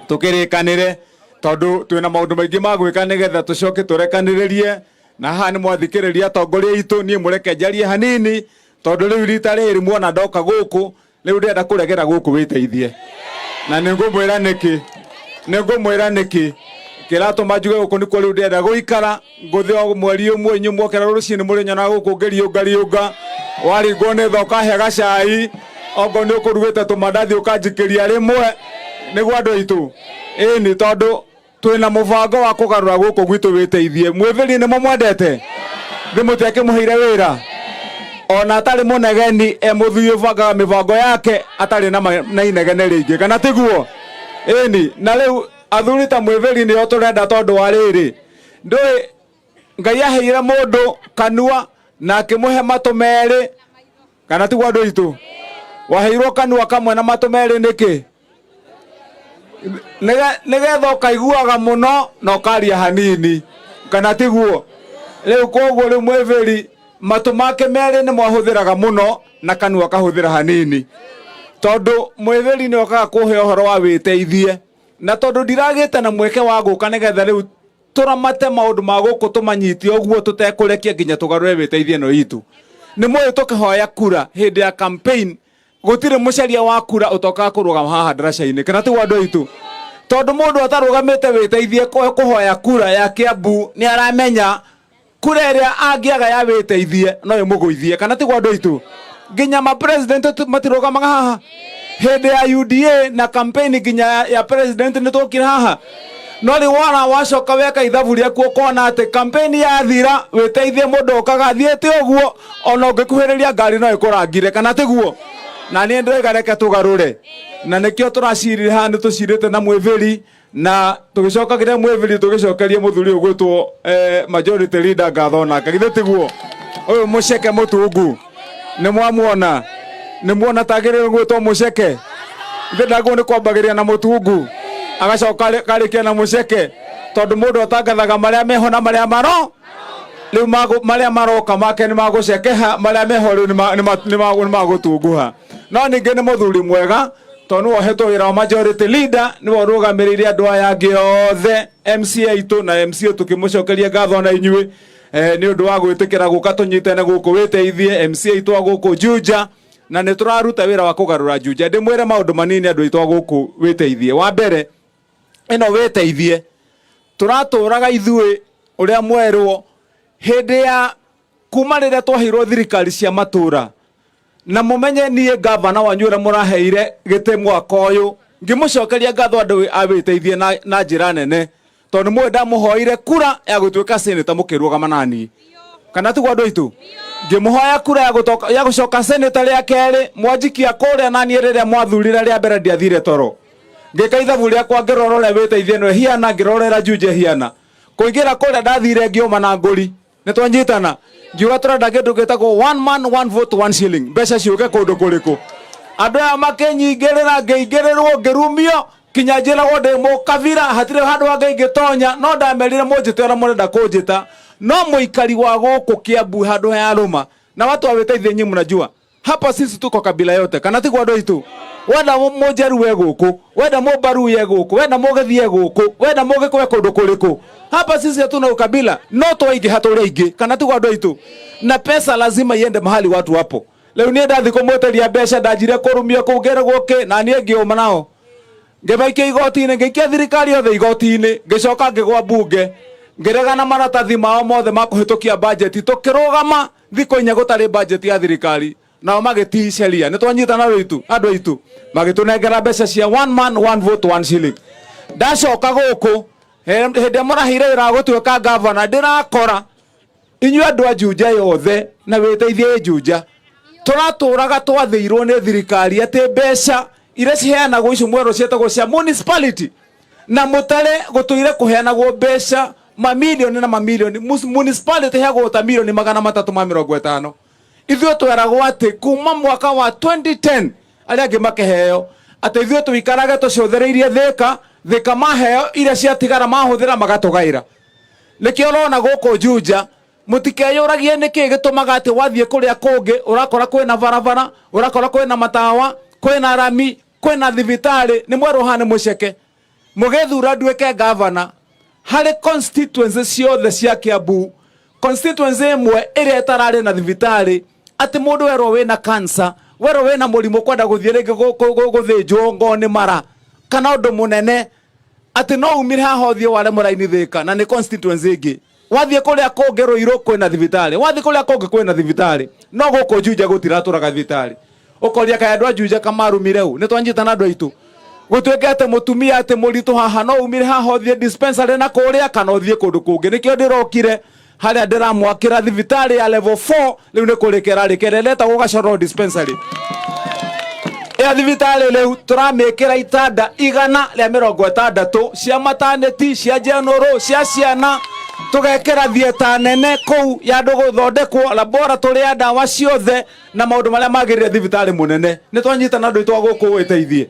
Tũkĩrĩkanĩre tondũ twĩna maũndũ maingĩ ma gwĩka nĩgetha tũcoke tũrekanĩrĩrie. Na haha nĩ mwathikĩrĩria atongoria aitũ, niĩ mũreke njarie hanini tondũ rĩu rita rĩrĩ muona ndoka gũkũ, rĩu ndĩrenda kũregera gũkũ wĩteithie. Na nĩ ngũmwĩra nĩkĩ, nĩ ngũmwĩra nĩkĩ kĩratũma njuge gũkũ nĩkuo rĩu ndĩrenda gũikara. Ngũthĩ o mweri ũmwe inyuĩ mwokera rũcinĩ mũrĩnyonaga gũkũ ngĩriũngariũnga, waringwo nĩ tha ũkahe gacai, okorwo nĩ ũkũrugĩte tũmandathi ũkanjikĩria rĩmwe, nĩguo andũ aitũ. Ĩni, tondũ twĩna mũbango wa kũgarũra gũkũ gwitũ wĩteithie. Mwĩthĩri nĩ mũmwendete? Thĩ mũtiakĩmũheire wĩra? Ona atarĩ mũnegeni, e mũthuri ũbangaga mĩbango yake atarĩ na inegene rĩingĩ, kana tiguo? Ĩni, na rĩu athuri ta mwĩthĩri nĩo tũrenda tondũ wa rĩrĩ, ndũĩ Ngai aheire mũndũ kanua na akĩmũhe matũ merĩ, kana tiguo andũ aitũ? Waheirwo kanua kamwe na matũ merĩ nĩkĩ? Nĩgetha ũkaiguaga mũno na ũkaria hanini, kana tiguo? Rĩu koguo rĩu mwĩbĩri matũ make merĩ nĩmo ahũthĩraga mũno na kanua akahũthĩra hanini, tondũ mwĩbĩri nĩ okaga kũhe ũhoro wa wĩteithie, na tondũ ndiragĩte na mweke wa gũka nĩgetha rĩu tũramate maũndũ ma gũkũ tũmanyitie ũguo tũtekũrekia nginya tũgarũre wĩteithie ĩno itũ. Nĩ mũĩ tũkĩhoya kura hĩndĩ ya campaign gũtirĩ mũcaria wa kura ũtokaga kũrũgama haha ndaraca-inĩ, kana tiguo andũ aitũ? Tondũ mũndũ atarũgamĩte wĩteithie kũhoya kura ya Kiambu nĩ aramenya kura ĩrĩa angĩaga ya wĩteithie no ĩmũgũithie, kana tiguo andũ aitũ? Nginya ma president matirũgamaga haha hĩndĩ ya UDA na campaign nginya ya president nĩ twokire haha. No rĩu wona wacoka weka ithabu rĩaku ũkona atĩ campaign yathira wĩteithie mũndũ okaga athiĩte ũguo, ona ũngĩkuhĩrĩria ngari no ĩkũrangire, kana tiguo? Na niĩ ndĩroiga reke tũgarũre, na nĩkĩo tũracirire haha, nĩ tũcirĩte na mwĩbĩri na tũgĩcokagĩria mwĩbĩri tũgĩcokerie mũthuri ũyũ gwĩtwo majority leader ngatho nake, githĩ tiguo? Ũyũ mũceke mũtungu nĩ mwamuona, nĩ muona tagĩrĩirwo gwĩtwo mũceke? Ithe ndaguo nĩ kwambagĩrĩria na mũtungu agacoka karĩkia na mũceke, tondũ mũndũ atangathaga marĩa meho na marĩa maro rĩu marĩa maroka make nĩ magũcekeha, marĩa meho rĩu nĩ magũtunguha. No ningĩ nĩ mũthuri mwega tondũ nĩwe ũhetwo wĩra wa majority leader, nĩwe ũrũgamĩrĩire andũ aya angĩ othe, MC aitũ na MC tũkĩmũcokeria ngatho na inyuĩ nĩ ũndũ wa gwĩtĩkĩra gũka tũnyitane gũkũ wĩteithie MC aitũ a gũkũ Juja, na nĩ tũraruta wĩra wa kũgarũra Juja. Ndĩmwĩre maũndũ manini andũ aitũ a gũkũ wĩteithie. Wa mbere, ĩno wĩteithie tũratũraga ithuĩ ũrĩa mwerwo hĩndĩ ya kuma rĩrĩa twaheirwo thirikari cia matũra, na mũmenye niĩ gavana wanyu ũrĩa mũraheire gĩtĩ mwaka ũyũ, ngĩmũcokeria ngatho andũ a wĩteithie na njĩra nene, tondũ mũĩ ndamũhoire kura ya gũtuĩka seneta mũkĩrũgama nani, kana tiguo andũ aitũ? Ngĩmũhoya kura ya gũcoka seneta rĩa kerĩ, mwanjikia kũrĩa naniĩ rĩrĩa mwathurire rĩa mbere ndiathire toro, ngĩka ithabu rĩakwa ngĩrora ũrĩa wĩteithie ĩno ĩhiana, ngĩrorera Juja ĩhiana, kũingĩra kũrĩa ndathire ngĩũma na ngũri. Nĩ twanyitana ngiuga tũrenda kĩndũ gĩtagwo one man one vote one shilling, mbeca ciũke kũndũ kũrĩkũ. Andũ aya makĩnyingĩrĩra, ngĩingĩrĩrwo, ngĩrumio kinya njĩragwo ndĩ mũkabira, hatirĩ handũ hangĩ ingĩtonya. No ndamerire mũnjĩte ũrĩa mũrenda kũnjĩta, no mũikari wa gũkũ Kiambu handũ ya rũma na watu wa wĩteithie nyinyi mnajua hapa sisi tuko kabila yote, kana tiguo andũ aitũ? Wenda mũnjeru we gũkũ, wenda mũmbaru ye gũkũ, wenda mũgĩthi ye gũkũ, wenda mũgĩkũ ye kũndũ kũrĩkũ, hapa sisi hatuna ukabila, no twaingĩha tũrĩ aingĩ, kana tiguo andũ aitũ? Na pesa lazima iende mahali watu wapo. Rĩu niĩ ndathi kũmwĩtĩria mbeca, ndanjire kũrumio kũu ngĩragwo kĩ, na niĩ ngĩũma nao ngĩmaikia igoti-inĩ, ngĩikia thirikari yothe igoti-inĩ, ngĩcoka ngĩgwa mbunge, ngĩregana maratathi mao mothe ma kũhĩtũkia bajeti, tũkĩrũgama thikũ inya gũtarĩ bajeti ya thirikari, nao magĩtii sheria. Nĩ twanyitana rĩu andũ aitũ, magĩtũnengera mbeca cia one man one vote one shilling. Ndacoka gũkũ hĩndĩ ĩrĩa mũraheire wĩra wa gũtuĩka gavana, ndĩrakora inyuĩ andũ a Juja yothe na wĩteithie ĩ Juja, tũratũraga twathĩirwo nĩ thirikari atĩ mbeca iria ciheanagwo icio mwerũ ciĩtagwo cia municipality, na mũtare gũtũire kũheanagwo mbeca mamilioni na mamilioni. Municipality heagwo ta milioni 350. Ithuĩ tweragwo atĩ kuma mwaka wa 2010 arĩa angĩ makĩheo, atĩ ithuĩ tũikarage tũcũthĩrĩirie Thĩka, Thĩka maheo iria ciatigara mahũthĩra magatũgaĩra. Nĩkĩo ũrona gũkũ Juja mũtikeyũragie nĩkĩ gĩtũmaga atĩ wathiĩ kũrĩa kũngĩ ũrakora kwĩna barabara, ũrakora kwĩna matawa, kwĩna rami, kwĩna thibitarĩ. Nĩ mwerũ haha nĩ mũceke. Mũgĩthura nduĩke gavana harĩ constituency ciothe cia Kiambu, constituency ĩmwe ĩrĩa ĩtararĩ na thibitarĩ, atĩ mũndũ werwo wĩna cancer, werwo wĩna mũrimũ kwenda gũthiĩ rĩngĩ gũthĩnjwo ngoo nĩ mara kana ũndũ mũnene, atĩ no umire haha ũthiĩ ware mũraini Thĩka, na nĩ constituency ĩngĩ. Wathiĩ kũrĩa kũngĩ Rũirũ kwĩna thibitarĩ, wathiĩ kũrĩa kũngĩ kwĩna thibitarĩ, no gũkũ Juja gũtiratũraga thibitarĩ. Ũkoria kaĩ andũ a Juja kamarumire ũ? Nĩ twanyitana andũ aitũ. Gũtuĩke atĩ mũtumia atĩ mũritũ haha no umire haha ũthiĩ dispensary na kũrĩa kana ũthiĩ kũndũ kũngĩ. Nĩkĩo ndĩrokire harĩa ndĩramwakĩra thibitarĩ ya level 4, rĩu nĩ kũrĩka ĩrarĩka, ĩrĩa ĩretagwo Gacoro dispensary. Ĩyo thibitarĩ rĩu tũramĩkĩra itanda 160 cia maternity, cia general, cia ciana, tũgekĩra theatre nene kũu ya andũ gũthondekwo, laboratory ya ndawa ciothe na maũndũ marĩa magĩrĩire thibitarĩ mũnene. Nĩ twanyitana andũ aitũ a gũkũ wĩteithie.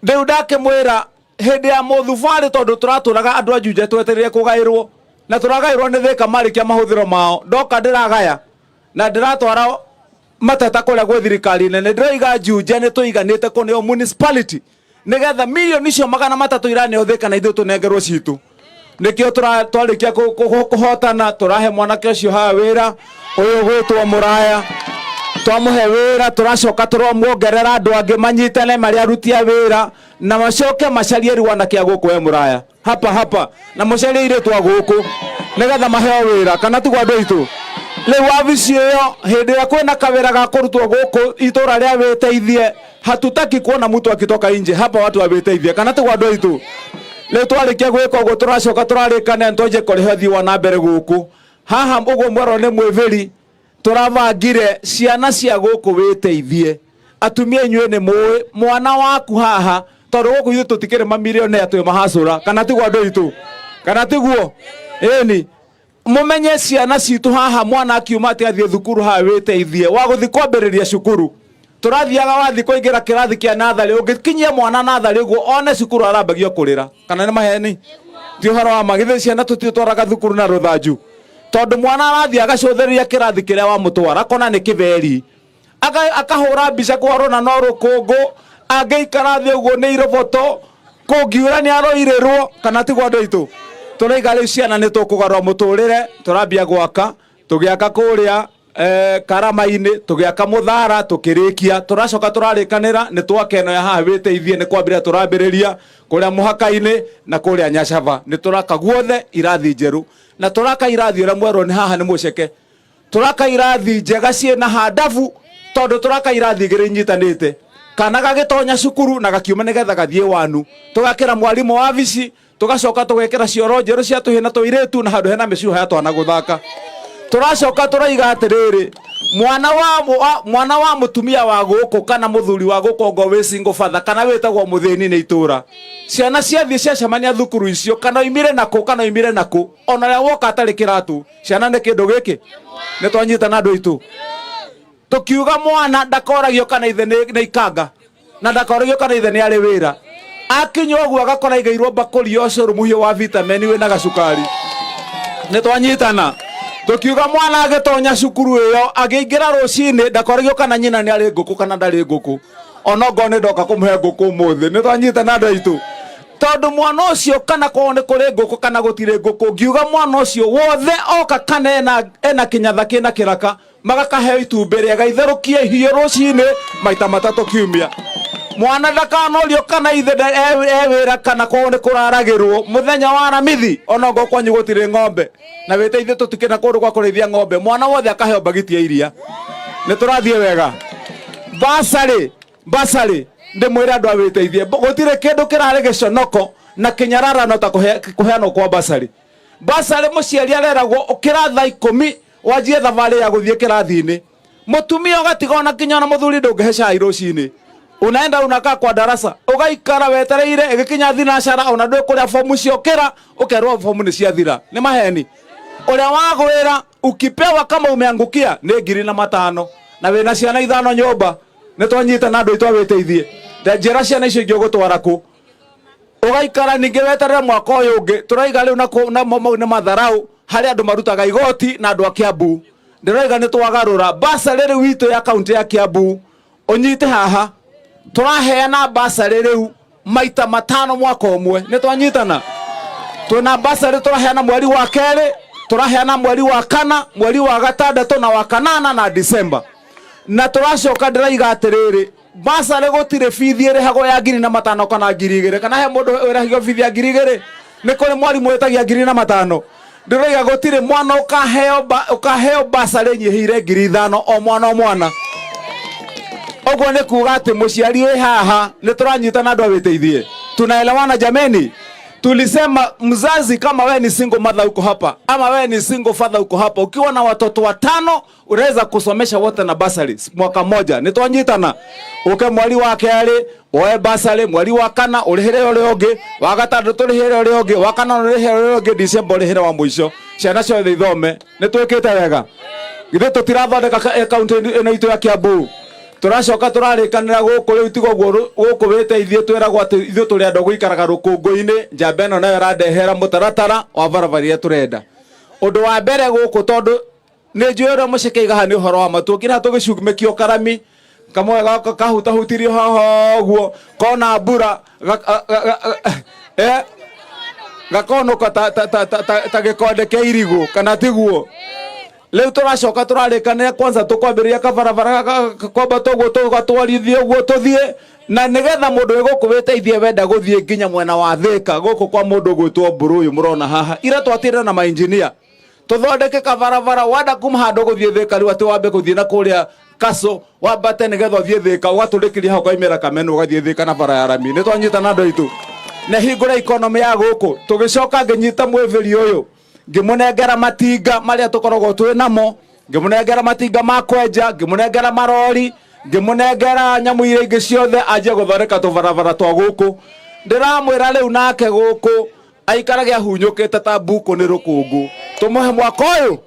Rĩu ndakĩmwĩra hĩndĩ ya mũthubarĩ, tondũ tũratũraga andũ a Juja twetereire kũgaĩrwo, na tũragaĩrwo nĩ Thĩka marĩkia mahũthĩro mao. Ndoka ndĩragaya na ndĩratwara mateta kũrĩa gwĩ thirikari nene, ndĩroiga Juja nĩ tũiganĩte kũneo municipality nĩgetha mirioni icio 300 iraneo Thĩka na ithuĩ tũnengerwo citũ. Nĩkĩo twarĩkia kũhotana tũrahe mwanake ũcio haha wĩra ũyũ gwĩtwo Mũraya. Twamũhe wĩra tũracoka tũramuongerera andũ angĩ manyitane marĩ aruti a wĩra, na macoke macarie rĩu anake a gũkũ we Mũraya hapa hapa, na mũcarie airĩtu a gũkũ nĩgetha maheo wĩra, kana tiguo andũ aitũ? Rĩu wabici ĩyo hĩndĩ ĩrĩa kwĩna kawĩra ga kũrutwo gũkũ itũra rĩa wĩteithie, hatutaki kuona mtu akitoka nje hapa, watu wa wĩteithie, kana tiguo andũ aitũ? Rĩu twarĩkia gwĩka ũguo tũracoka tũrarĩkania nĩtwanjie kũrĩha ũthii wa na mbere gũkũ haha. Ũguo mwerwo nĩ mwĩvĩri, tũrabangire ciana cia gũkũ wĩteithie. Atumia inyuĩ nĩ mũĩ mwana waku haha, tondũ gũkũ ithuĩ tũtikĩrĩ mamilionea, twĩ mahacũra, kana tiguo andũ aitũ? Kana tiguo? Ĩni mũmenye ciana citũ haha, mwana akiuma atĩ athiĩ thukuru haha wĩteithie wa gũthiĩ kwambĩrĩria cukuru, tũrathiaga wathiĩ kũingĩra kĩrathi kĩa natharĩ, ũngĩkinyia mwana natharĩ ũguo one cukuru arambagio kũrĩra. Kana nĩ maheni? Ti ũhoro wa ma? Githĩ ciana tũtitwaraga thukuru na rũthanju? Tondũ mwana arathiĩ agacũthĩrĩria kĩrathi kĩrĩa wamũtwara, akona nĩ kĩtheri, akahũra mbica kwarona no rũkũngũ, angĩikara thĩ ũguo nĩ iroboto, kũngiura nĩ aroirĩrwo, kana tiguo andũ aitũ? Tũraiga rĩu ciana nĩ tũkũgarũra mũtũrĩre, tũrambia gwaka, tũgĩaka kũrĩa Karama-inĩ, tũgĩaka Mũthara, tũkĩrĩkia, tũracoka tũrarĩkanĩra nĩ twaka ĩno ya haha wĩteithie, nĩ kwambĩrĩria tũrambĩrĩria kũrĩa mũhaka-inĩ na kũrĩa Nyacaba. Nĩ tũraka guothe irathi njerũ, na tũraka irathi ũrĩa mwerwo nĩ haha nĩ mũceke, tũraka irathi njega ciĩna handabu, tondũ tũraka irathi igĩrĩ inyitanĩte, kana gagĩtonya cukuru na gakiuma nĩgetha gathiĩ wanu. Tũgakĩra mwarimũ wabici, tũgacoka tũgekĩra cioro njerũ cia tũhĩ na tũirĩtu, na handũ hena mĩcuha ya twana gũthaka. Tũracoka tũraiga atĩrĩrĩ, mwana wa mũtumia wa gũkũ kana mũthuri wa gũkũ, ngo wĩ single father kana wĩtagwo mũthĩni nĩ itũra, ciana ciathiĩ ciacemania thukuru icio, kana oimire nakũ kana oimire nakũ, ona ũrĩa woka atarĩ kĩratũ, ciana nĩ kĩndũ gĩkĩ. Nĩ twanyitana andũ aitũ? Tũkiuga mwana ndakoragio kana ithe nĩ ikanga, na ndakoragio kana ithe nĩ arĩ wĩra. Akinya ũguo agakora igĩirwo mbakũri ya ũcũrũ mũhiũ wa vitamin wĩna gacukari. Nĩ twanyitana? Tũkiuga mwana agĩtonya cukuru ĩyo, agĩingĩra rũcinĩ, ndakoragio kana nyina nĩ arĩ ngũkũ kana ndarĩ ngũkũ, onongorwo nĩ ndoka kũmũhe ngũkũ ũmũthĩ. Nĩ twanyitana andũ aitũ? Tondũ mwana ũcio kana kwao nĩ kũrĩ ngũkũ kana gũtirĩ ngũkũ, ngiuga mwana ũcio wothe oka kana ena kĩnyatha kĩna kĩraka, magakaheo itumbĩ rĩega itherũkie hiũ rũcinĩ maita matatũ kiumia. Mwana ndakanorio kana ithe e wĩra kana kwao nĩ kũraragĩrwo mũthenya wa Aramithi, onongorwo kwanyu gũtirĩ ng'ombe na wĩteithie tũtikĩrĩ na kũndũ gwa kũrĩithia ng'ombe, mwana wothe akaheo mbagiti ya iria. Nĩ tũrathiĩ wega? Basarĩ, basarĩ, ndĩmwĩre andũ a wĩteithie, gũtirĩ kĩndũ kĩrarĩ gĩconoko na kĩnyararano ta kũheanwo kwa basarĩ. Basarĩ mũciari areragwo ũkĩra thaa 10 wanjie thabarĩ ya gũthiĩ kĩrathi-inĩ, mũtumia ũgatiga ona kinya ona mũthuri ndũngĩhe cai rũcinĩ, unaenda unakaa kwa darasa ũgaikara wetereire ĩgĩkinya thinacara, ona ndũĩ kũrĩa fomu ciokĩra, ũkerwo fomu nĩ ciathira. Nĩ maheni? Ũrĩa wagwĩra ukipewa kama umeangukia nĩ 1005, na wĩna ciana ithano nyũmba. Nĩ twanyita na andũ aitũ awĩteithie? Njĩra ciana icio ingĩ ũgũtwara kũ? Ũgaikara ningĩ weterere mwaka ũyũ ũngĩ. Tũraiga rĩu na mau nĩ matharau harĩ andũ marutaga igoti na andũ a Kiambu. Ndĩroiga nĩ twagarũra basarĩ rĩu itũ ya kaunti ya Kiambu. Ũnyite haha, tũraheana basarĩ rĩu. Maita matano mwaka ũmwe. Nĩ twanyitana? Twĩna basarĩ tũraheana mweri wa kerĩ, tũraheana mweri wa kana, mweri wa gatandatũ na wa kanana na Disemba. Na tũracoka ndĩraiga atĩrĩrĩ, basarĩ gũtirĩ bithi ĩrĩhagwo ya 5,000 kana 2,000. Kana he mũndũ ũrĩhagio bithi ya 2,000? Nĩ kũrĩ mwarimũ wĩtagia 5,000? Ndĩroiga gũtirĩ mwana ũkaheo basarĩ nyihĩire 5,000 o mwana o mwana. Ũguo nĩ kuga atĩ mũciari wĩ haha nĩ tũranyitana andũ a wĩteithie. Tunaelewana jameni? Tulisema mzazi, kama wewe ni single mother uko hapa ama wewe ni single father uko hapa, ukiwa na watoto watano unaweza kusomesha wote na basari mwaka moja. Nĩ twanyitana? Uke mweri wa kerĩ woe basarĩ, mweri wa kana ũrĩhĩre ũrĩa ũngĩ, wa gatandatũ ũrĩhĩre ũrĩa ũngĩ, wa kana ũrĩhĩre ũrĩa ũngĩ, December ũrĩhĩre wa mũico. Ciana ciothe ithome. Nĩ twĩkĩte wega? Githĩ tũtirathondeka kaunti ĩno itũ ya Kiambu? Tũracoka tũrarĩkanĩra gũkũ rĩu tiga ũguo gũkũ wĩteithie twĩragwo atĩ ithuĩ tũrĩ andũ a gũikaraga rũkũngũ-inĩ. Njamba ĩno nayo ĩrandehera mũtaratara wa barabara iria tũrenda. Ũndũ wa mbere gũkũ, tondũ nĩ njũĩ ũrĩa mũceke igaha nĩ ũhoro wa matu, ũkĩra tũgĩcumĩkio karami kamwe gaka kahutahutirio haha ũguo kona mbura gakonũka ta gĩkonde kĩa irigũ, kana tiguo? Rĩu tũracoka tũrarĩkanĩra kwanza tũkwambĩrĩria kabarabara kwambata ũguo tũgatwarithie ũguo tũthiĩ, na nĩgetha mũndũ wĩ gũkũ wĩteithie wenda gũthiĩ nginya mwena wa Thĩka gũkũ kwa mũndũ ũgwĩtwo Mbũrũ ũyũ mũrona haha. Ira twatire na mainjinia tũthondeke kabarabara wenda kuma handũ gũthiĩ Thĩka, rĩu atĩ wambe gũthiĩ na kũrĩa Kaco wambate nĩgetha ũthiĩ Thĩka, ũgatũrĩkĩria hau ũkaimĩra Kameno ũgathiĩ Thĩka na bara ya rami. Nĩ twanyitana andũ aitũ? Na hingũra ikonomĩ ya gũkũ. Tũgĩcoka ngĩnyita mwĩbĩri ũyũ ngĩmũnengera matinga marĩa tũkoragwo twĩ namo, ngĩmũnengera matinga ma kwenja, ngĩmũnengera marori, ngĩmũnengera nyamũ iria ingĩ ciothe anjie gũthondeka tũbarabara twa gũkũ. Ndĩramwĩra rĩu nake gũkũ aikarage ahunyũkĩte ta mbũkũ nĩ rũkũngũ. Tũmũhe mwaka ũyũ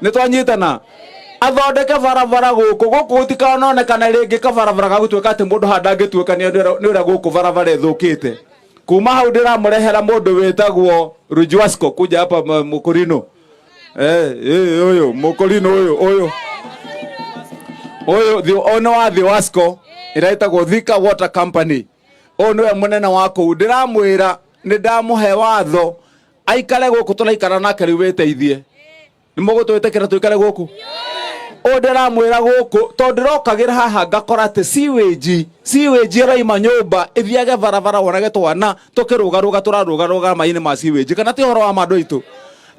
nĩ twanyitana athondeke barabara gũkũ. Gũkũ gũtikanonekana rĩngĩ kabarabara ga gũtuĩka atĩ mũndũ haha ndangĩtuĩka nĩ ũrĩa gũkũ barabara ĩthũkĩte. Kuma hau ndĩramũrehera mũndũ wĩtagwo Rujuasco kuja hapa Mũkũrinũ. Ũyũ Mũkũrinũ ũyũ ũyũ ũyũ ũyũ nĩ wa Thiwasco ĩrĩa ĩtagwo Thika Water Company. Ũyũ nĩwe mũnene wa kũu. Ndĩramwĩra nĩ ndamũhe watho aikare gũkũ tũraikara nake rĩu wĩteithie. Nĩ mũgũtwĩtĩkĩra tũikare gũkũ? Ũyũ ndĩramwĩra gũkũ tondũ ndĩrokagĩra haha ngakora atĩ sewage ĩraima nyũmba ĩthiage barabara wonage twana tũkĩrũgarũga tũrarũgarũga maĩ-inĩ ma sewage, kana ti ũhoro wa ma andũ aitũ?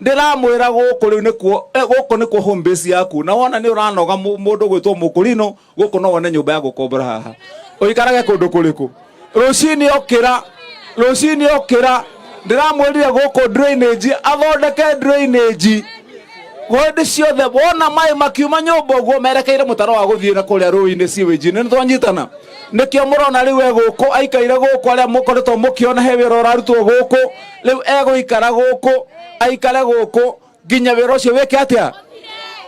Ndĩramwĩra gũkũ rĩu nĩkuo, gũkũ nĩkuo home base yaku, na wona nĩ ũranoga mũndũ gwĩtwo Mũkũrinũ gũkũ no wone nyũmba ya gũkombora haha. Ũikarage kũndũ kũrĩkũ? Rũcinĩ okĩra, rũcinĩ okĩra, ndĩramwĩrire gũkũ drainage athondeke drainage hĩndĩ ciothe wona maĩ makiuma nyũmba ũguo merekeire mũtaro wa gũthiĩ na kũrĩa rũĩ-inĩ sewage-inĩ. Nĩ twanyitana? Nĩkĩo mũrona rĩu e gũkũ aikaire gũkũ, arĩa mũkoretwo mũkĩona he wĩra ũrarutwo gũkũ, rĩu egũikara gũkũ, aikare gũkũ nginya wĩra ũcio wĩke atĩa.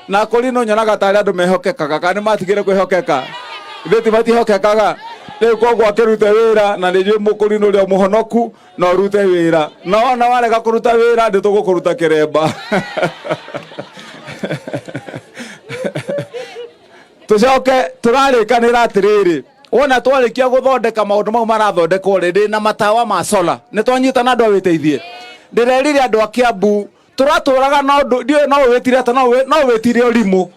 Na kũrinũ nyonaga tarĩ andũ mehokekaga, kana nĩ matigire kwĩhokeka? Ithuĩ ti matihokekaga rĩu, koguo akĩrute wĩra na nĩ njũĩ Mũkũrinũ ũrĩa mũhonoku na ũrute wĩra, na wona warega kũruta wĩra nĩ tũgũkũruta kĩremba. Tũcoke tũrarĩkanĩra atĩrĩrĩ, wona twarĩkia gũthondeka maũndũ mau marathondekwo rĩ, ndĩna matawa ma solar. Nĩ twanyitana andũ a wĩteithie? Ndĩrerire andũ a Kiambu tũratũraga na ũndũ ndiũĩ no wĩtire atĩa, no wĩtire ũrimũ,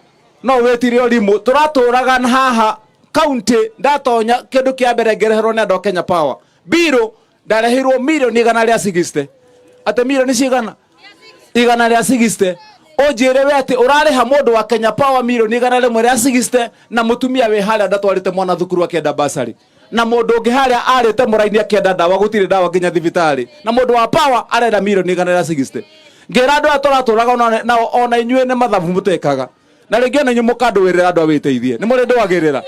no wĩtire ũrimũ. Tũratũraga haha kaunti, ndatonya kĩndũ kĩa mbere ngĩreherwo nĩ andũ a Kenya Power mbirũ, ndareheirwo mirioni igana rĩa 60. Atĩ mirioni cigana? Igana rĩa 60. Ũnjĩre we atĩ ũrarĩha mũndũ wa Kenya Power mirioni igana rĩmwe rĩa 60, na mũtumia wĩ harĩa ndatwarĩte mwana thukuru akĩenda basarĩ, na mũndũ ũngĩ harĩa arĩte mũraini akĩenda ndawa, gũtirĩ ndawa nginya thibitarĩ, na mũndũ wa power arenda mirioni igana rĩa 60. Ngĩra andũ aya tũratũraga nao, ona inyuĩ nĩ mathabu mũtekaga, na rĩngĩ ona inyuĩ mũkandũĩrĩra andũ a wĩteithie. Nĩ mũrĩ ndũagĩrĩra?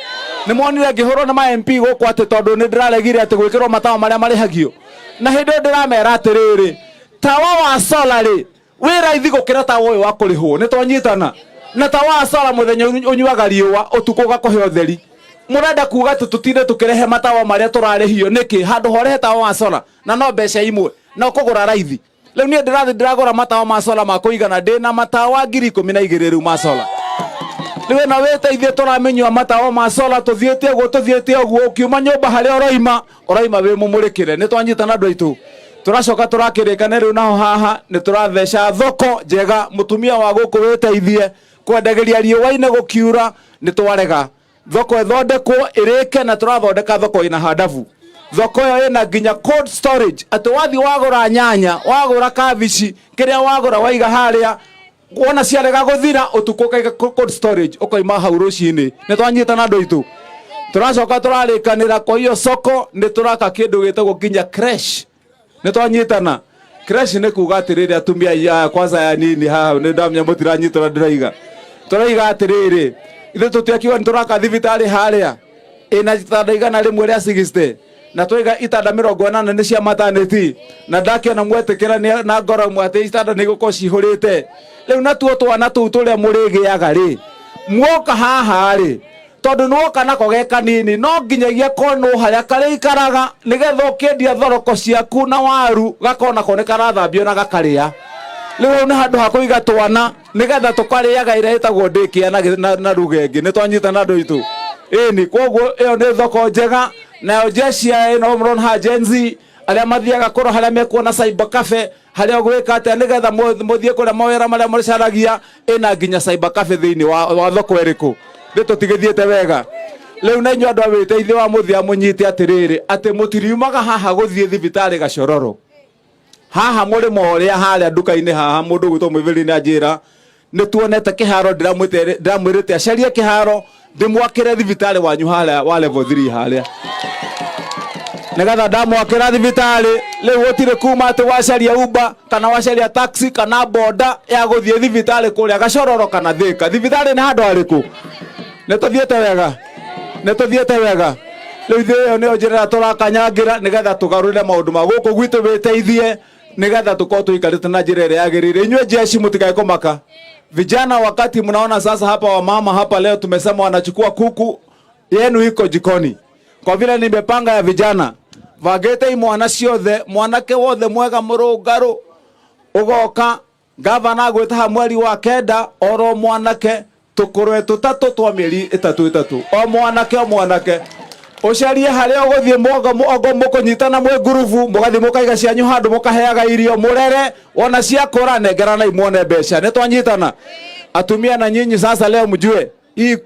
Nĩ mwonire ngĩhũrwo nĩ ma MP gũkũ atĩ tondũ nĩ ndĩraregire atĩ gwĩkĩrwo matawa marĩa marĩhagio, na hĩndĩ ĩyo ndĩramera atĩrĩrĩ, tawa wa solar rĩ wĩ raithi gũkĩra tawa ũyũ wa kũrĩhwo. Nĩ twanyitana? Na tawa wa solar mũthenya ũnyuaga riũa, ũtukũ ũgakũhe ũtheri. Mũrenda kuga atĩ tũtinde tũkĩrehe matawa marĩa tũrarĩhio nĩkĩ handũ horehe tawa wa solar, na no mbeca imwe na ũkũgũra raithi? Rĩu niĩ ndĩrathiĩ ndĩragũra matawa ma solar ma kũigana, ndĩna matawa 12,000 rĩu ma solar. Rĩu ĩno wĩteithie tũramĩnyua matawa ma solar tũthiĩte ũguo tũthiĩte ũguo ũkiuma nyũmba harĩa ũroima ũroima wĩ mũmũrĩkĩre. Nĩ twanyitana andũ aitũ. Tũracoka tũrakĩrĩkana rĩu naho haha nĩ tũratheca thoko njega mũtumia wa gũkũ wĩteithie kwendagĩria riũa-inĩ gũkiura nĩ twarega. Thoko ĩthondekwo ĩrĩke na tũrathondeka thoko ĩna handabu. Thoko ĩyo ĩna nginya cold storage atĩ wathiĩ wagũra nyanya wagũra kabici kĩrĩa wagũra waiga harĩa wona ciarega gũthira ũtukũ ũkaiga cold storage ũkoima hau rũcinĩ. Nĩ twanyitana andũ aitũ. Tũracoka tũrarĩkanĩra kwa hiyo soko nĩ tũraka kĩndũ gĩtagwo nginya creche. Nĩ twanyitana. Creche nĩ kuga atĩrĩrĩ atumia aya kwanza ya nini haha nĩ ndamenya mũtiranyita ũrĩa ndĩroiga. Tũroiga atĩrĩrĩ ithuĩ tũtiakiuga nĩ tũraka thibitarĩ harĩa ĩna itanda 160 rĩa na twaiga itanda 80 nĩ cia maternity na ndakĩona mwetĩkĩra na ngoro ĩmwe atĩ itanda nĩ igũkorwo cihũrĩte. Rĩu natuo twana tũu tũrĩa mũrĩgĩaga rĩ muoka haha rĩ tondũ nĩwoka nako ge kanini no nginyagia konwo harĩa karĩikaraga nĩgetha ũkĩendia thoroko ciaku na waru gakona ko nĩ karathambio na gakarĩa. Rĩu hau nĩ handũ ha kũiga twana nĩgetha tũkarĩaga ĩrĩa ĩtagwo daycare na lugha ĩngĩ. Nĩ twanyitana andũ aitũ. Ĩni koguo ĩyo nĩ thoko njega nayo jeshi ya ĩno mũrona haha Gen Z arĩa mathiaga kũrora harĩa mekuona cyber cafe harĩa ũgwĩka atĩa nĩgetha mũthiĩ kũrĩa mawĩra marĩa mũcaragia ĩna nginya cyber cafe thĩinĩ wa thoko ĩrĩkũ. Nĩ tũtigĩthiĩte wega. Rĩu na inyuĩ andũ a wĩteithio wa mũthia mũnyite atĩrĩrĩ atĩ mũtiriumaga haha gũthiĩ thibitarĩ Gacororo. Haha mũrĩmo ũrĩa harĩa nduka-inĩ haha mũndũ ũgwĩtwo Mwĩvĩri nĩ anjĩra nĩ tuonete kĩharo ndĩramwĩrĩte acarie kĩharo ndĩmwakĩre thibitarĩ wanyu harĩa wa level 3 harĩa nĩgetha ndamwakĩra thibitarĩ rĩu gũtirĩ kuma atĩ wacaria Uber kana wacaria taxi kana boda ya gũthiĩ thibitarĩ kũrĩa Gacororo kana Thĩka. Thibitarĩ nĩ handũ harĩkũ? Nĩ tũthiĩte wega? Nĩ tũthiĩte wega? Rĩu ithuĩ ĩyo nĩyo njĩra ĩrĩa tũrakanyangĩra nĩgetha tũgarũrĩre maũndũ ma gũkũ gwitũ wĩteithie nĩgetha tũkorwo tũikarĩte na njĩra ĩrĩa yagĩrĩire. Inyuĩ jeshi mũtikae kũmaka. Vijana wakati mnaona sasa hapa wamama hapa leo tumesema wanachukua kuku yenu iko jikoni. Kwa vile nimepanga ya vijana vagete imwana ciothe mwanake wothe mwega mũrũngarũ ũgoka gavana agwĩta mweri wa 9 oro mwanake tũkũrwe tũtatũ twa mĩeri 3 3 o mwanake o mwanake ũcarie harĩa ũgũthiĩ mwogo mũkũnyitana mwĩ ngurubu mũgathiĩ mũkaiga cianyu handũ mũkaheaga irio mũrere wona ciakũra nengeranai muone mbeca. Nĩ twanyitana atumia na nyinyi sasa leo mjue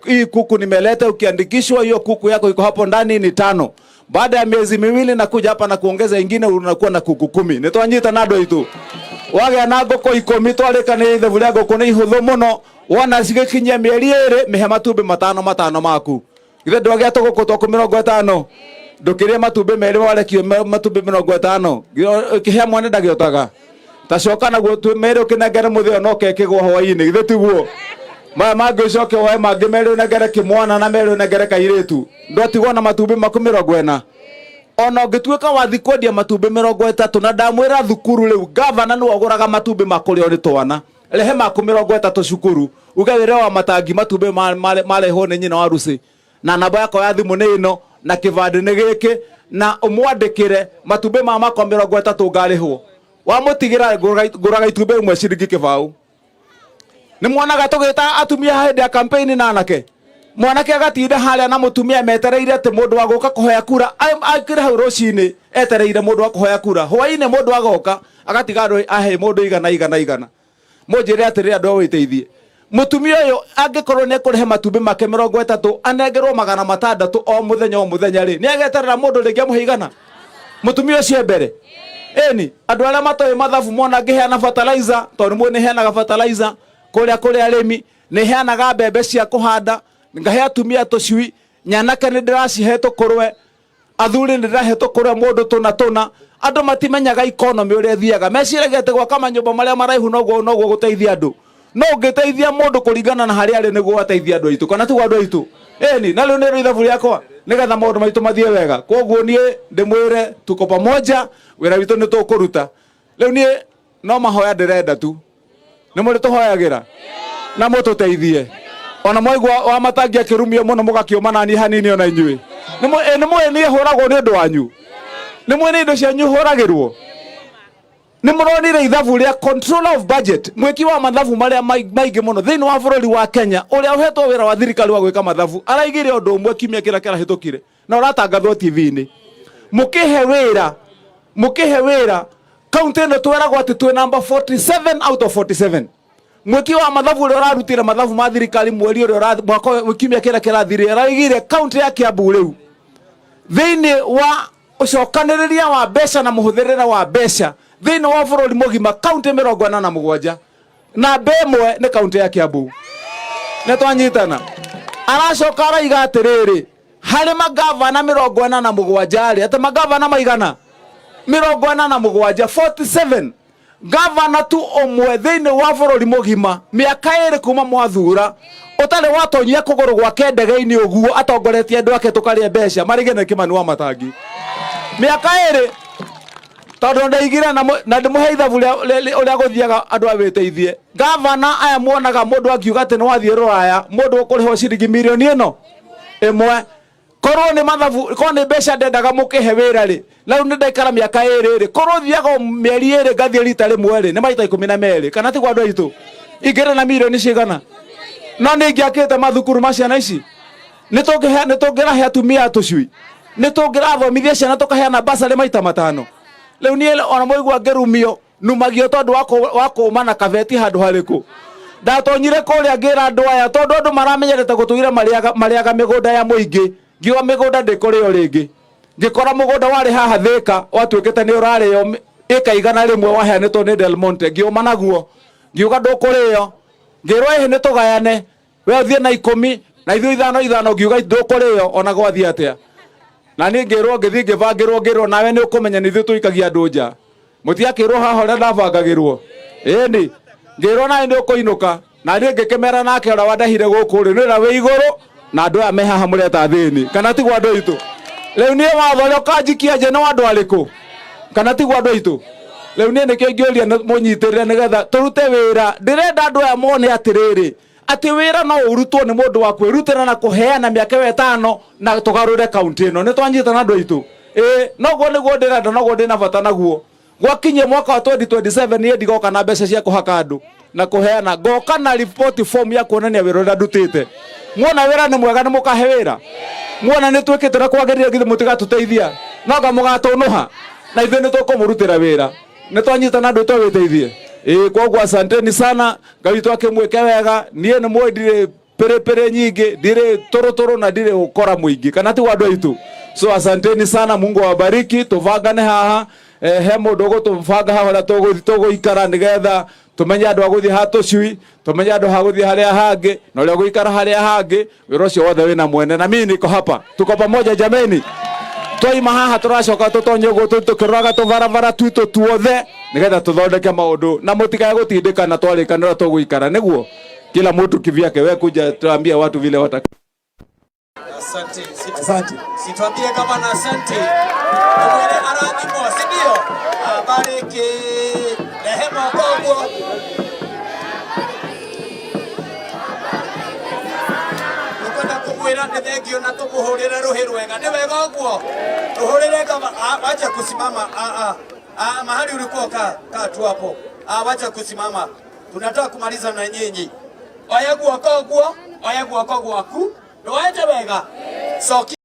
hii kuku nimeleta, ukiandikishwa hiyo kuku yako iko hapo ndani ni 5. Baada ya miezi 2 nakuja hapa na kuongeza ingine unakuwa na kuku 10. Nĩ twanyitana andũ aitũ. Wagĩa na ngũkũ 10 twarĩkanĩria ithabu rĩa ngũkũ nĩ ihũthũ mũno. Wona cigĩkinyia mĩeri 2 mĩhe matumbĩ 5 5 maku. Ithe ndwagĩa tũgũkũ twaku 50. Ndũkĩrĩe matumbĩ 2 warekio matumbĩ 50. Ũkĩhe mwana ndagĩotaga. Ta coka naguo merĩ ũkĩnengere mũthĩ no kekĩgwo hwaĩ-inĩ. Githĩ tiguo? Maya mangĩ ũcoke woe mangĩ 2 ũnengere kĩmwana na 2 ũnengere kairĩtu. Ndwatigwo na matumbĩ maku 40. Ona ũngĩtuĩka wathi kwendia matumbĩ 30 na ndamwĩra thukuru rĩu gavana nĩwe ũgũraga matumbĩ ma kũrĩo nĩ twana. Rehe maku 30 cukuru. Uge wĩra wa matangi matumbĩ marehwo nĩ nyina wa Lucy. Na namba yakwa ya thimũ nĩ ĩno na kĩbandĩ nĩ gĩkĩ na ũmwandĩkĩre matumbĩ ma makwa 30 ngarĩhwo. Wamũtigĩra ngũraga itumbĩ rĩmwe ciringi 0. Nĩ mwonaga tũgĩta atumia hĩndĩ ya campaign na anake. Mwanake agatinda harĩa na mũtumia metereire atĩ mũndũ wa gũka kũhoya kura akĩrĩ hau rũcinĩ etereire mũndũ wa kũhoya kura. Hwaĩ-inĩ mũndũ agoka agatiga andũ ahe mũndũ igana igana igana. Mũnjĩre atĩrĩrĩ andũ a wĩteithie. Mũtumia ũyũ angĩkorwo nĩ ekũrehe matumbĩ make 30 anengerwo 600 o mũthenya o mũthenya rĩ, nĩ ageterera mũndũ rĩngĩ amũhe 100? Mũtumia ũcio e mbere. Ĩni, andũ arĩa matoĩ mathabu mona ngĩheana fertilizer, tondũ nĩ mũĩ nĩ heanaga fertilizer kũrĩa kũrĩ arĩmi, nĩ heanaga mbembe cia kũhanda, ngahe atumia tũcui, nyanake nĩ ndĩracihe tũkũrwe, athuri nĩ ndĩrahe tũkũrwe mũndũ tũna tũna. Andũ matimenyaga economy ũrĩa ĩthiaga, meciragia atĩ gwaka manyũmba marĩa maraihu noguo gũteithia andũ. No ũngĩteithia mũndũ kũringana na harĩa arĩ nĩguo ateithia andũ aitũ, kana tiguo andũ aitũ? Ĩni, na rĩu nĩrĩo ithabu rĩakwa nĩgetha maũndũ maitũ mathiĩ wega. Koguo niĩ ndĩmwĩre tuko pamoja, wĩra witũ nĩ tũkũruta. Rĩu niĩ no mahoya ndĩrenda tu. Nĩ mũrĩ tũhoyagĩra na mũtũteithie. Ona mwaigua wa matangi akĩrumio mũno mũgakĩũma naniĩ hanini ona inyuĩ. Nĩ mũĩ niĩ hũragwo nĩ ũndũ wanyu. Nĩ mũĩ nĩ indo cianyu hũragĩrwo. Nĩ mũronire ithabu rĩa controller of budget, mwĩki wa mathabu marĩa maingĩ mũno thĩinĩ wa bũrũri wa Kenya, ũrĩa ũhetwo wĩra wa thirikari wa gwĩka mathabu, araigire ũndũ ũmwe kiumia kĩrĩa kĩrahĩtũkire na ũratangathwo TV-inĩ. Mũkĩhe wĩra, mũkĩhe wĩra kaunti ĩno tweragwo atĩ twĩ number 47 out of 47. Mwĩki wa mathabu ũrĩa ũrarutire mathabu ma thirikari mweri ũrĩa mwaka ũyũ, kiumia kĩrĩa kĩrathirire, araigire kaunti ya Kiambu rĩu thĩinĩ wa ũcokanĩrĩria wa mbeca na mũhũthĩrĩre wa mbeca thĩinĩ wa bũrũri mũgima, kaunti 47, namba ĩmwe nĩ kaunti ya Kiambu. Nĩ twanyitana. Aracoka araiga atĩrĩrĩ, harĩ magavana 47 rĩ, atĩ magavana maigana 47, 47 gavana tu ũmwe thĩinĩ wa bũrũri mũgima mĩaka ĩrĩ kuma mwathura ũtarĩ watonyia kũgũrũ gwake ndege-inĩ ũguo atongoretie andũ ake tũkarĩe mbeca marĩge nĩ Kĩmani wa Matangi mĩaka ĩrĩ, tondũ ndaigire na ndĩmũhe ithabu ũrĩa gũthiaga andũ a wĩteithie. Gavana aya muonaga mũndũ akiuga atĩ nĩ wathiĩ rũraya, mũndũ ũkũrĩhwo ciringi mirioni ĩno ĩmwe, korwo nĩ mathabu, korwo nĩ mbeca ndendaga mũkĩhe wĩra rĩ, na rĩu nĩ ndaikara mĩaka ĩrĩ rĩ, korwo thiaga o mĩeri ĩrĩ ngathiĩ rita rĩmwe rĩ, nĩ maita 12, kana tiguo andũ aitũ? Ingĩrĩ na mirioni cigana? No nĩ ingĩakĩte mathukuru ma ciana ici, nĩ tũngĩrahe atumia tũcui, nĩ tũngĩrathomithia ciana tũkaheana basarĩ maita 5. Rĩu niĩ ona mũigua ngĩrumio numagio tondũ wa kũma na kabeti handũ harĩkũ. Ndatonyire kũrĩa ngĩra andũ aya, tondũ andũ maramenyerete gũtũire marĩaga mĩgũnda ya mũingĩ, ngiuga mĩgũnda ndĩkũrĩo rĩngĩ. Ngĩkora mũgũnda warĩ haha Thĩka watuĩkĩte nĩ ũrarĩo ĩka 100 waheanĩtwo nĩ Del Monte, ngiũma naguo ngiuga ndũkũrĩo. Ngĩrwo ĩhĩ nĩ tũgayane, we ũthiĩ na 10 na ithuĩ 5 5, ngiuga ndũkũrĩo ona gwathiĩ atĩa. Na niĩ ngĩrwo ngĩthiĩ ngĩbangĩrwo, ngĩrwo nawe nĩ ũkũmenya nĩ ithuĩ tũikagia andũ nja, mũtiakĩrwo haha ũrĩa ndabangagĩrwo. Ĩni ngĩrwo nawe nĩ ũkũinũka, na niĩ ngĩkĩmera nake ũrĩa wandehire gũkũ rĩ, nĩ ũrĩa wĩ igũrũ na andũ aya me haha mũreta thĩni, kana tiguo andũ aitũ? Rĩu niĩ watho ũrĩa ũkanjikia nja nĩ wa andũ arĩkũ, kana tiguo andũ aitũ? Rĩu niĩ nĩkĩo ingĩũria mũnyitĩrĩre nĩgetha tũrute wĩra. Ndĩrenda andũ aya mone atĩrĩrĩ, atĩ wĩra no ũrutwo nĩ mũndũ wa kwĩrutĩra na kũheana mĩaka ĩyo 5 na tũgarũre kaunti ĩno. Nĩ twanyitana andũ aitũ? Ĩĩ, noguo nĩguo ndĩrenda, noguo ndĩna bata naguo. Gwakinyia mwaka wa 2027 niĩ ndigoka na mbeca cia kũhaka andũ na kũheana, ngoka na report form ya kuonania wĩra ũrĩa ndutĩte. Muona wĩra nĩ mwega nĩ mũkahe wĩra, muona nĩ twĩkĩte na kwagĩrĩire githĩ mũtigatũteithia, no anga mũgatũnũha na ithuĩ nĩ tũkũmũrutĩra wĩra. Nĩ twanyitana andũ twĩteithie. Ĩĩ, koguo asanteni sana, Ngai witũ akĩmwĩke wega. Niĩ nĩ mũĩ ndirĩ pĩrĩpĩrĩ nyingĩ, ndirĩ tũrũtũrũ na ndirĩ ũkora mũingĩ, kana tiguo andũ aitũ? So asanteni sana, Mungu awabariki. Tũbangane haha, he mũndũ ũgũtũbanga haha ũrĩa tũgũikara nĩgetha tũmenye andũ a gũthiĩ ha tũcui, tũmenye andũ ha gũthiĩ harĩa hangĩ na ũrĩa ũgũikara harĩa hangĩ. Wĩra ũcio wothe wĩna mwene, na mimi niko hapa, tuko pamoja jameni. Twaima haha tũracoka tũtonye ũguo tũkĩroraga tũbarabara twitũ tuothe nĩgetha tũthondeke maũndũ na mũtikae gũtindĩkana, twarĩkanĩra tũgũikara nĩguo kila mtu kivyake. We kuja tuambie watu vile wata Asante. Asante. Situambie kama na asante. Tumwire arathimwo, si ndio? Abariki. Rehema koguo. Tukwenda kumwira nĩ thengio na tũmũhũrĩre rũhĩ rwega. Nĩ wega ũguo? Tũhũrĩre kama wacha kusimama. Mahali ulikuwa kaa tu hapo. Wacha kusimama. Tunataka kumaliza na nyinyi. Oya guoko guo, oya guoko gwaku. Ndũwaete wega. Cokia.